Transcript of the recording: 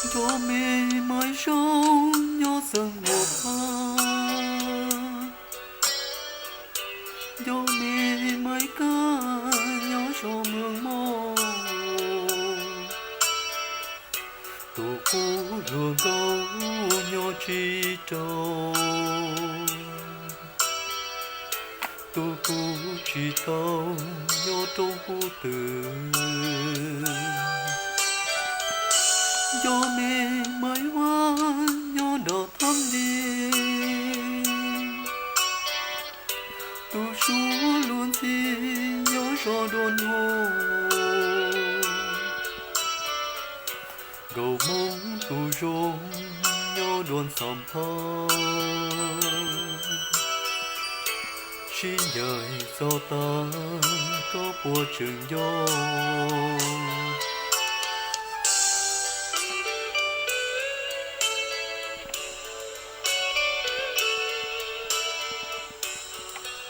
Nco me Maiv Zaub nyob Xeev Huam Phaj, nco me Maiv Kaj nyob zos Meeg Moj, tus qub hluas nkauj nyob Tsib Rau, tus kuv tsis tau nyob Roob Kub Twm. Nco me Maiv Vaj nyob nram Thab Nti, tus Suav luag ntxhi nyob zos Dua Nuj, Nkauj Hmoob tus zoo nyob Dua Ntxhas Phaj. Sib ncaim txog tas koj puas tseem nco?